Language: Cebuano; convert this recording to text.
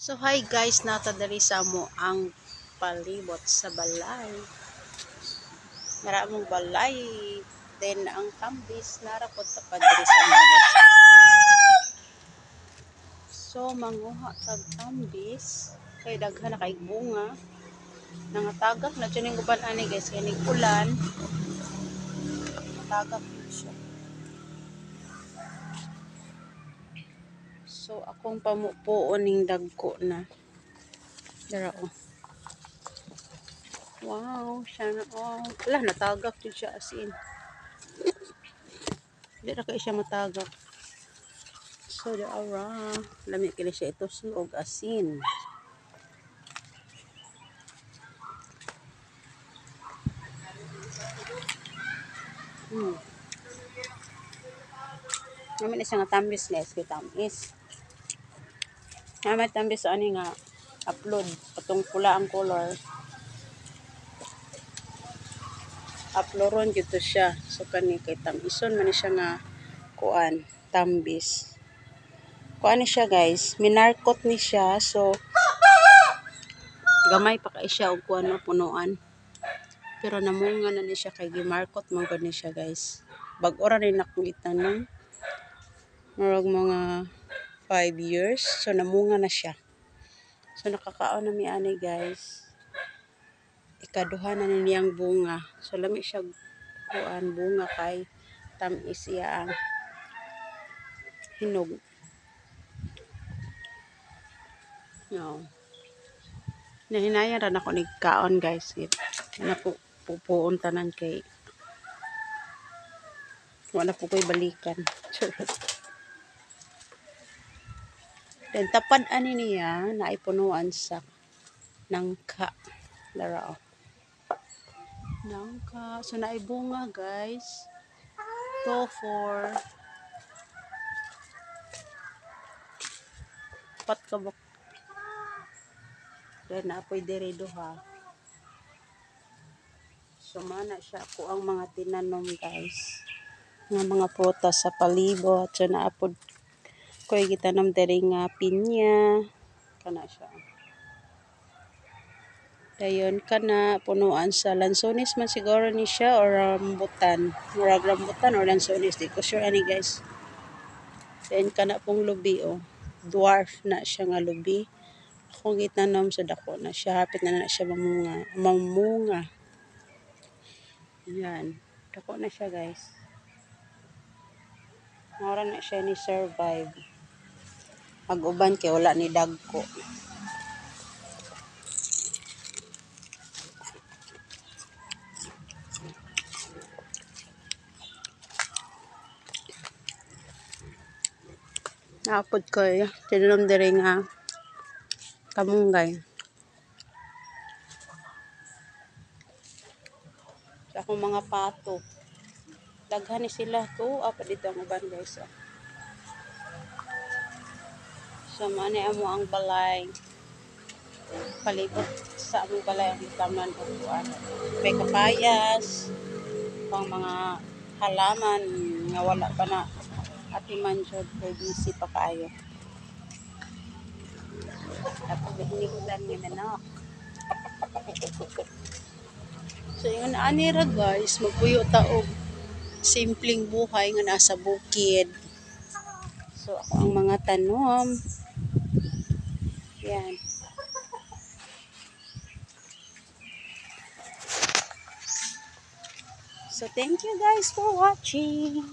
So hi guys, nata diri sa amo ang palibot sa balay. Nara among balay. Then ang kambis nara pod tapad diri sa amo, guys. So manguha tag kambis kay daghan na kay bunga. Nangatagak na jud ning uban ani guys, kay ning ulan. Tagak na siya. So akong pamupuon ning dagko na. Dara oh. Wow, siya na oh. Wala, natagak jud siya as in. Di ra kay siya matagak. So the aura, lami kini siya ituslo og asin. Namin na siya nga tambis guys, kay tamis. Namin tambis ani nga upload atong pula ang color. Uploadon gyud to siya. So kani kay tamison man ni siya nga kuan, tambis. Kuan ni siya guys, minarkot ni siya, so gamay pa kay siya og kuan no, punuan. Pero namunga na ni siya kay gimarkot man gud ni siya guys. Bag-o ra ni nakong itanom. Murag mga 5 years. So namunga na siya. So nakakaon na mi ani guys. Ikaduha na ni niyang bunga. So lami siya kuan bunga kay tamis iya ang hinog. No. Nahinayan ra nako ni kaon guys. Ana po pupuon tanan kay wala po ko'y balikan. Charot. Then tapad ani niya naipunuan sa nangka. Dara oh. Nangka. So naibunga guys. 2, 4. Pat kabok. Then apoy diri duha. So mana siya ako ang mga tinanom guys. Nga mga prutas sa palibot. So naapod ko'y gitanom diri nga pinya. Kana siya. Dayon kana punuan sa lansones man siguro ni siya or rambutan. Murag rambutan or lansones, di ko sure ani guys. Then kana pong lubi oh. Dwarf na siya nga lubi. Akong gitanom sa dako na siya, hapit na na siya mamunga. Mamunga. Yan. Dako na siya guys. Mura na siya ni survive. Mag-uban kay wala ni dagko. Naapod ko eh. Tinanom diri nga kamunggay. Sa akong mga pato. Daghan ni sila to. Apa dito ang uban guys. Oh. So mani amo ang balay. Palibot sa among balay ang taman og kuan. May kapayas, pang mga halaman nga wala pa na atiman jud kay busy pa kaayo. Tapos hinigdan ni manok. So ingon ani ra guys, magpuyo ta og simpleng buhay nga nasa bukid. So ako ang mga tanom. Yan. So thank you guys for watching.